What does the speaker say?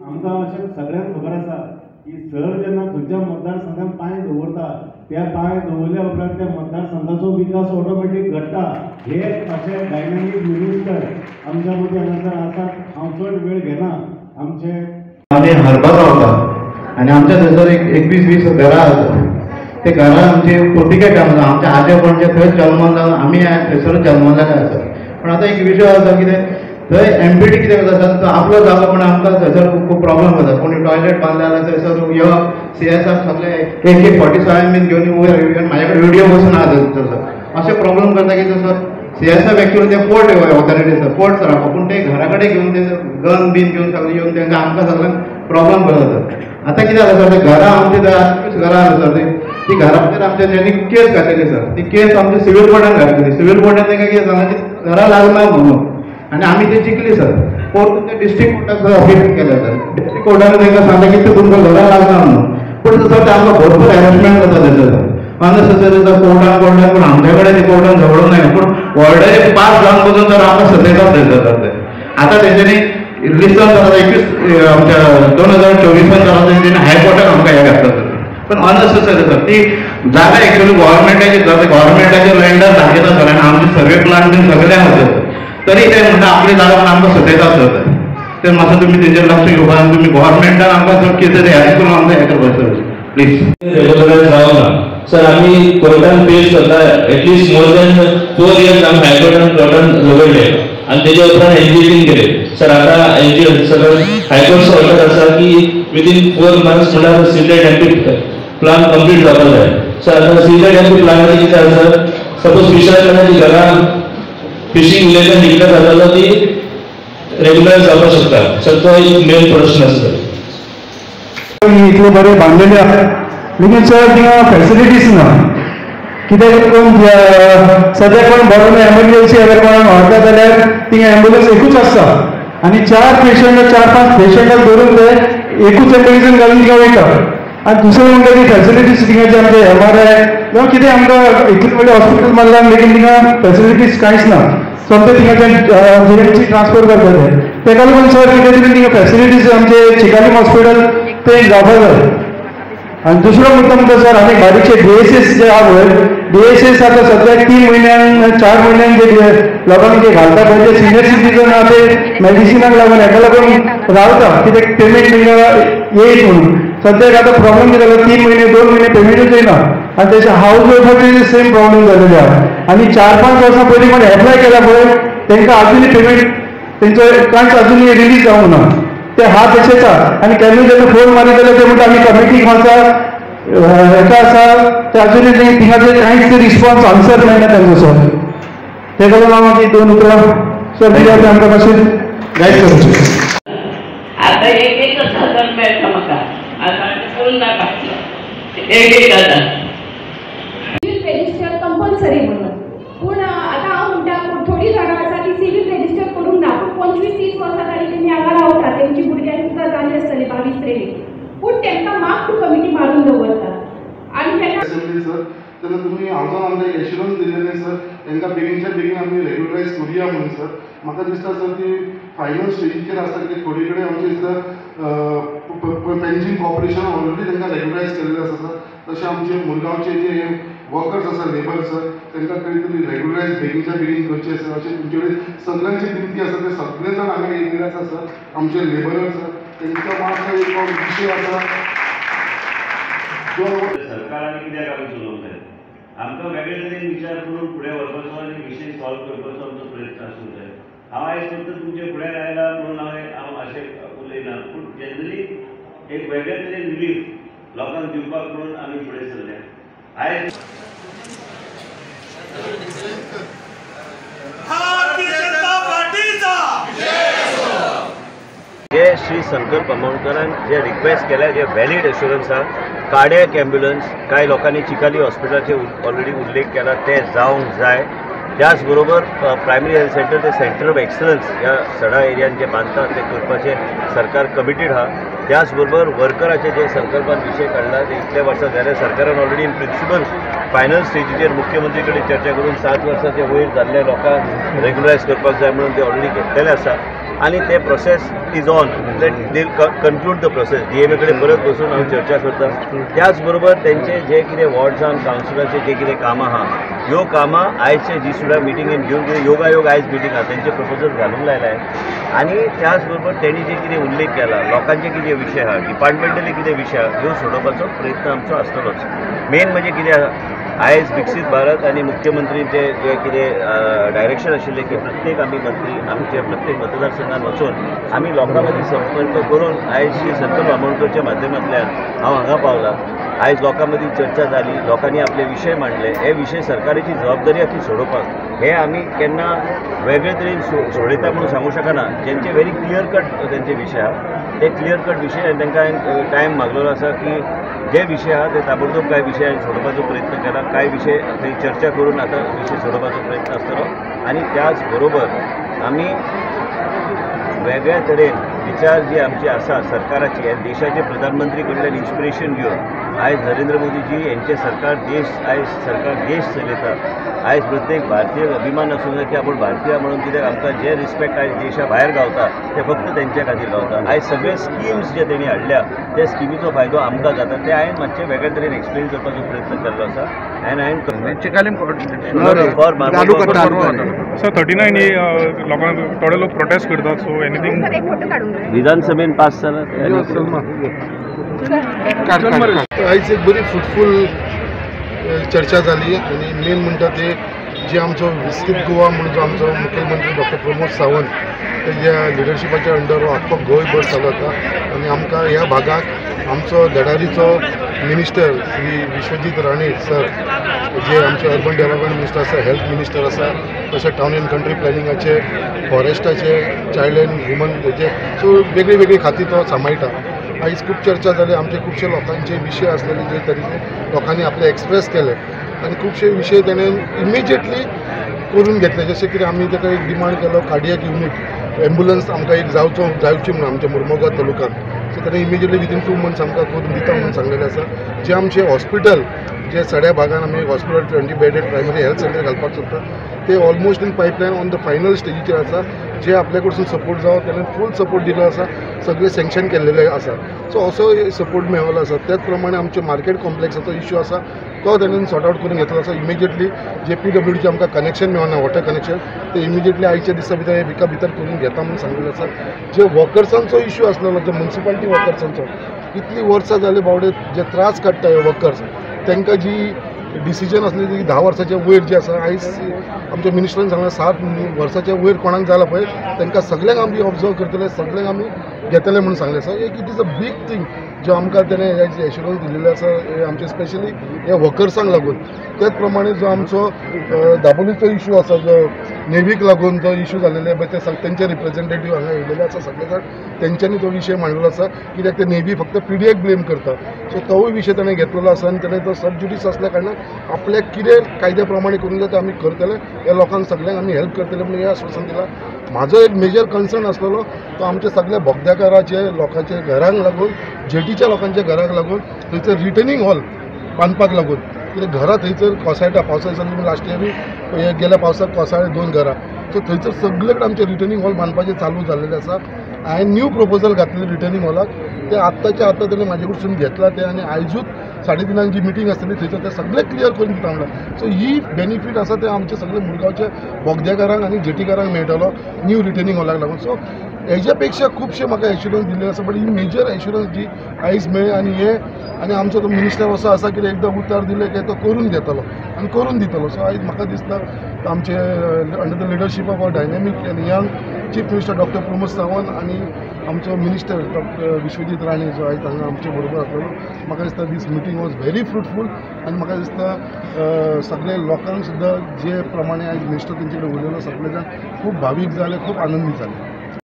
आमकां अशें सगळ्यांक खबर आसा की सर जेन्ना खंयच्या मतदारसंघात पांय दवरता त्या पांय दवरल्या उपरांत त्या मतदारसंघाचो विकास ऑटोमॅटीक घडटा. हे अशे डायनामीक मिनिस्टर आमच्या मदीं हांगासर आसात. हांव चड वेळ घेना. आमचे आमी हरबा रावता आनी आमच्या थंयसर एक 21-20 घरां आसा. ते घरां आमचे पोर्तुगेज टायमार आमच्या आजे पणजे थंय जल्मान जावन आमी थंयसर जल्मान जाले आसा. पण आतां एक विशय आसा कितें थंय एमपीडी कितें करता तो आपलो जागो पण आमकां थंयसर खूब प्रॉब्लम जाता. कोणी टॉयलेट बांदले जाल्यार थंयसर येवप सीएसआर सगळे AK-47 बीन घेवन वयर म्हाज्या कडेन व्हिडियो बसून आहा थंयसर. अशें प्रॉब्लम करता की थंयसर सीएसएफ एक्चुअली ते पोर्ट ऑथॉरिटी आसा पोर्ट सर पूण ते घरा कडेन घेवन ते गन बीन घेवन सगळे येवन तांकां आमकां सगळ्यांक प्रॉब्लम करता. आतां कितें जालें सर ते घरां आमची घरां आसा सर ती घराचेर आमच्या तेणी केस घातलेली सर. ती केस आमची सिव्हील कोर्टान घातलेली. सिव्हील कोर्टान तांकां कितें सांगलें की घरां लागना म्हणून आनी आमी ते जिखली सर. कोर्ट ते डिस्ट्रिक्ट कोर्टाक अपील केलें सर. डिस्ट्रिक्ट कोर्टान तांकां सांगलें की तुमकां घरां लागना म्हणून. पूण सर ते आमकां भरपूर हॅरेसमेंट जाता थंयसर. अननेसेसरी सर कोर्टान कोर्टान पूण आमच्या कडेन ते कोर्टान झगडूंक जायना पूण ऑर्डरी पास जावन पसून सर आमकां सतयतात थंयसर सर ते. आतां तेंच्यांनी लिसन जाता 21 आमच्या 2024 जाता तेंच्यांनी हायकोर्टाक आमकां हें घातला सर. पण अननेसेसरी सर ती जागा एक्चुअली गव्हर्मेंटाची जाता गव्हर्मेंटाचे लँडार दाखयता सर आनी आमचे सर्वे प्लान बीन सगळे आसा सर. तरी ते म्हणटा आपली जागा पण आमकां सतयतात सर. ते मातसो तुमी तेंचेर लक्ष घेवपा आनी तुमी गव्हर्मेंटान आमकां सर कितें तरी हेल्प करून आमकां हें करपाक सर प्लीज. रेग्युलरायज जावना सर. आमी कोर्टान पेश करता एटलिस्ट मोर दॅन 4 इयर्स आमी हायकोर्टान कोर्टान झगडले आनी तेजे उपरांत एनजीटीन गेले सर. आतां एनजी सर हायकोर्टचो ऑर्डर आसा की विदीन 4 मंथ्स म्हणल्यार सीटेड एमपी प्लान कंप्लीट जावपाक जाय सर. आतां सीटेड एमपी प्लानाचें कितें आसा सपोज फिशरमॅनाची घरां फिशींग विलेजान डिक्लेर जाता जाल्यार ती रेग्युलर जावपाक शकता सर. तो एक मेन प्रश्न आसा. इतले बरे बांदलेले आसा लेगीन सर थिंगा फॅसिलिटीज ना. कित्याक कोण सद्या कोण बरो ना एमर्जन्सी अगर कोणाक व्हरता जाल्यार थिंगा एम्बुलन्स एकूच आसता आनी 4 पेशंट 4-5 पेशंटाक धरून ते एकूच एम्बुलन्सीन घालून थिंगा वयता. आनी दुसरें म्हणटा ती फॅसिलिटीज थिंगाचे आमचे MRI जावं कितें आमकां इतलें व्हडलें हॉस्पिटल मारल्यार लेगीन थिंगा फॅसिलिटीज कांयच ना. सोमतें थिंगाच्यान जीएमसी ट्रान्सफर करता ते तेका लागून सर कितें तरी थिंगा फॅसिलिटीज आमचे चिकालीम हॉस्पिटल तें जावपाक जाय. आनी दुसरो मुद्दो म्हणटा सर आनी बारीकशे डीएसएस जे आहा पळय डीएसएस आतां सद्याक 3 म्हयन्यान 4 म्हयन्यान जे लोकांक जे घालता पळय ते सिनियर सिटीजन आहा ते मेडिसिनाक लागून हेका लागून रावता कित्याक पेमेंट तांकां येयत म्हणून. सद्याक आतां प्रॉब्लम कितें जाला 3 म्हयने 2 म्हयने पेमेंटूच येयना आनी तेजे हावज वायफाचेर सेम प्रॉब्लम जालेले आहा. आनी 4-5 वर्सां पयलीं कोण एप्लाय केला पळय तांकां आजुनूय पेमेंट तेंचो कांयच आजुनूय रिलीज जावंक ना. ते हा तशेंच आहा. आनी केन्ना जेन्ना फोन मारीत जाल्यार ते म्हणटा आमी कमिटीक आसा हेका आसा ते आजुनूय थिंगाचेर कांयच रिस्पॉन्स आन्सर मेळना तांचो सर. तेका लागून हांव मागीर 2 उतरां सर कित्याक आमकां मातशें गायड करचें. आतां एक एकच हजार मेळटा म्हाका आतां करूं नाका एक एक हजार. सिव्हील रेजिस्टर कंपल्सरी म्हणून पूण आतां हांव म्हणटा थोडीं जाणां आसा ती सिव्हील रेजिस्टर करूंक ना पूण 25-30 वर्सां जालीं तेमी हांगा रावता तेंची भुरग्यांक सुद्दां जाली आसतली 22-23 पूण तांकां मार्क टू कमिटी मारून दवरता. आनी जेन्ना सर तेन्ना तुमी हांवसान आमकां एक एश्युरन्स दिलेलें सर तांकां बेगीनच्या बेगीन आमी रेग्युलरायज करुया म्हणून सर. म्हाका दिसता सर ती फायनल स्टेजीचेर आसा कित्याक थोडे कडेन आमचें दिसता पेन्शन कॉर्पोरेशन ऑलरेडी तांकां रेग्युलरायज केल्लें आसा सर. तशें आमचे मुरगांवचे जे वर्कर्स आसा लेबर सर तांकां खंय तरी रेग्युलरायज बेगीनच्या बेगीन करचें सर. अशें तुमचे कडेन सगळ्यांची विनंती आसा. ते सगळे जाण हांगा येयल्ले आसा सर. आमचे लेबरर सर तांकां मातसो एक विशय आसा जो सरकारान कित्याक आमी चलोवंक जाय. आमकां वेगळे तरेन विचार करून फुडें व्हरपाचो आनी विशय सॉल्व करपाचो आमचो प्रयत्न आसूंक जाय. हांव आयज फक्त तुमचे फुड्यार आयला म्हणून हांव अशें उलयना पूण जनरली एक वेगळे तरेन रिलीफ लोकांक दिवपाक म्हणून आमी फुडें सरल्या. आयज जे श्री संकल्प आमोणकरान जे रिक्वेस्ट केल्या जे व्हॅलीड एश्युरन्स आहा कार्डियक एम्ब्युलन्स कांय लोकांनी चिकाली हॉस्पिटलाचे ऑलरेडी उल्लेख केला ते जावंक जाय. त्याच बरोबर प्रायमरी हेल्थ सेंटर ते सेंटर ऑफ एक्सलन्स ह्या सडा एरियान जे बांदतात ते करपाचें सरकार कमिटेड आहा. त्याच बरोबर वर्कराचे जे संकल्पान विशय काडला ते इतले वर्सां जाले सरकारान ऑलरेडी इन प्रिंसिपल फायनल स्टेजीचेर मुख्यमंत्री कडेन चर्चा करून 7 वर्सांचे वयर जाल्ले लोकांक रेग्युलरायज करपाक जाय म्हणून ते ऑलरेडी घेतलेले आसा आनी ते process is on that they conclude the process. DMA कडेन परत बसून हांव चर्चा करता. त्याच बरोबर तेंचे जे कितें वॉर्ड्सान कावन्सिलाचे जे कितें कामां आहा ह्यो कामां आयचे जी सुद्दां मिटिंगेन घेवन कितें योगायोग आयज मिटींग आहा तेंचे प्रपोजल घालूंक लायलाय. आनी त्याच बरोबर तेणी जे कितें उल्लेख केला लोकांचे कितें विशय आहा डिपार्टमेंटली कितें विशय आहा ह्यो सोडोवपाचो प्रयत्न आमचो आसतलोच. मेन म्हणजे कितें आहा आयज विकसीत भारत आनी मुख्यमंत्रींचे जे कितें डायरेक्शन आशिल्लें की प्रत्येक आमी मंत्री आमच्या प्रत्येक मतदारसंघात वचून आमी लोकां मदीं संपर्क करून आयज श्री शंकर बामोणकरच्या माध्यमांतल्यान हांव हांगा पावला. आयज लोकां मदीं चर्चा जाली, लोकांनी आपले विशय मांडले. हे विशय सरकाराची जबाबदारी आसा ती सोडोवपाक. हे आमी केन्ना वेगळे तरेन सोडयता म्हणून सांगू शकना. जेंचे व्हेरी क्लियर कट तेंचे विशय आहा ते क्लियर कट विशय आनी तांकां हांवें टायम मागलेलो आसा की जे विशय आहा ते ताबडतोब कांय विशय हांवें सोडोवपाचो प्रयत्न केला. कांय विशय थंय चर्चा करून आतां विशय सोडोवपाचो प्रयत्न आसतलो. आनी त्याच बरोबर आमी वेगळ्या तरेन विचार जी आमची आसा सरकाराची आनी देशाचे प्रधानमंत्री कडल्यान इन्स्पिरेशन घेवन आयज नरेंद्र मोदीजी यांचे सरकार देश आयज सरकार देश चलयता. आयज प्रत्येक भारतीय अभिमान आसूंक जाय की आपूण भारतीय म्हणून कित्याक आमकां जे रिस्पेक्ट आयज देशा भायर गावता ते फक्त तेंच्या खातीर गावता. आयज सगळे स्किम्स जे तेणी हाडल्या त्या स्किमीचो फायदो आमकां जाता. ते हांवें मातशें वेगळे तरेन एक्सप्लेन करपाचो प्रयत्न केल्लो आसा. आनी हांवें सर 39 लोकांक थोडे लोक प्रोटेस्ट करतात. सो एनीथिंग विधानसभेन पास जाला. आयज एक बरी फ्रुटफूल चर्चा जाली आनी मेन म्हणटा ते जे आमचो विकसीत गोवा म्हणून जो आमचो मुखेलमंत्री डॉक्टर प्रमोद सावंत तेज्या लिडरशिपाच्या अंडर आख्खो गोंयभर चालू आसा आनी आमकां ह्या भागाक आमचो धडारीचो मिनिस्टर श्री विश्वजीत राणे सर जे आमचे अर्बन डेव्हलपमेंट मिनिस्टर आसा, हेल्थ मिनिस्टर आसा, तशें टावन एंड कंट्री प्लॅनिंगाचे, फॉरेस्टाचे, चायल्ड एंड वुमन हेचे, सो वेगळी वेगळी खाती तो सांबाळटा. आयज खूब चर्चा जाली. आमचे खुबशे लोकांचे विशय आसलेले जे तरेचे लोकांनी आपले एक्सप्रेस केले आनी खुबशे विशय तेणें इमिजिएटली करून घेतले. जशें कितें आमी ताका एक डिमांड केलो कार्डियक युनीट एम्बुलन्स आमकां एक जावची म्हणून आमच्या मुरमुगांव तालुक्यांत. सो ताणें इमिजिएटली विदीन 2 मंथ्स आमकां करून दिता म्हणून सांगलेलें आसा. जे आमचें हॉस्पिटल जे सड्या भागान आमी एक hospital 20 bedded primary health centre घालपाक सोदता ते almost in pipeline on the final स्टेजीचेर आसा. जे आपल्या कडसून सपोर्ट जावो ताणें फूल सपोर्ट दिलो आसा, सगळें सँक्शन केल्लेलें आसा. सो असो सपोर्ट मेळिल्लो आसा. त्याच प्रमाणे आमचे मार्केट कॉम्प्लेक्साचो इश्यू आसा तो ताणें सॉर्ट आवट करून घेतलो आसा. इमिजिएटली जे PWDचें आमकां कनेक्शन मेळना वॉटर कनेक्शन ते इमिजिएटली आयच्या दिसा भितर हे विका भितर करून घेता म्हणून सांगलेलें आसा. जे वर्कर्सांचो इश्यू आसलेलो जो मुन्सिपालिटी वर्कर्सांचो इतलीं वर्सां जाली बावडे जे त्रास काडटा हे वर्कर्स तांकां जी डिसिजन आसली ती 10 वर्साच्या वयर जी आसा आयज आमच्या मिनिस्टरान सांगलां 7 वर्साच्या वयर कोणाक जाला पळय तांकां सगल्यांक आमी ऑब्जर्व करतले, सगल्यांक आमी घेतले म्हणून सांगलें आसा. एक it is a big thing जो आमकां तेणें एश्युरन्स दिल्लें आसा आमचे स्पेशली ह्या वर्कर्सांक लागून. त्याच प्रमाणे जो आमचो दाबोलीचो इशू आसा जो नेवीक लागून जो इशू जालेले पळय ते तेंचे रिप्रेझेंटेटीव हांगा येयलेले आसा सगळे जाण तेंच्यांनी तो विशय मांडलेलो आसा कित्याक ते नेवी फक्त PDAक ब्लेम करता. सो तोवूय विशय ताणें घेतलेलो आसा आनी ताणें तो सब ज्युडीस आसल्या कारणान आपल्याक कितें कायद्या प्रमाणे करूंक जाय तें आमी करतले, ह्या लोकांक सगल्यांक आमी हेल्प करतले म्हणून हें आश्वासन दिलां. म्हाजो एक मेजर कन्सर्न आसलेलो तो आमच्या सगळ्या बोगद्याकाराचे लोकांच्या घरांक लागून, जेटीच्या लोकांच्या घराक लागून थंयसर रिटर्निंग हॉल बांदपाक लागून कित्याक घरां थंयसर कोसळटा. पावसा दिसांनी लास्ट इयर गेल्या पावसाक कोसळ्ळे 2 घरां. सो थंयसर सगळे कडेन आमचें रिटर्निंग हॉल बांदपाचें चालू जाल्लेलें आसा. हांवें न्यू प्रपोजल घातलेलें रिटर्निंग हॉलाक ते आत्ताच्या आत्तां तेणें म्हाजे कडसून घेतला तें आनी आयजूच 3:30 जी मिटींग आसतली थंयसर तें सगळें क्लियर करून दिता म्हणलां. सो ही बेनिफीट आसा ते आमचे सगळे मुरगांवच्या बोगद्याकारांक आनी जेटीकारांक मेळटलो न्यू रिटर्निंग हॉलाक लागून. सो हेज्या पेक्षा खुबशे म्हाका एश्युरन्स दिल्ले आसा बट he major assurance जी आयज मेळ्ळी आनी हे आनी आमचो तो मिनिस्टर असो आसा की एकदां उतार दिलें की तो करून घेतलो आनी करून दितलो. सो आयज म्हाका दिसता आमचे under the leadership of our dynamic and young chief minister doctor Pramod Sawant आनी आमचो मिनिस्टर डॉक्टर विश्वजीत राणे जो आयज हांगा आमचे बरोबर आसलेलो म्हाका दिसता this meeting was very fruitful आनी म्हाका दिसता सगळे लोकांक सुद्दां जे प्रमाणे आयज मिनिस्टर तेंचे कडेन उलयलो सगळे जाण खूब भावीक जाले, खूब आनंदी जाले.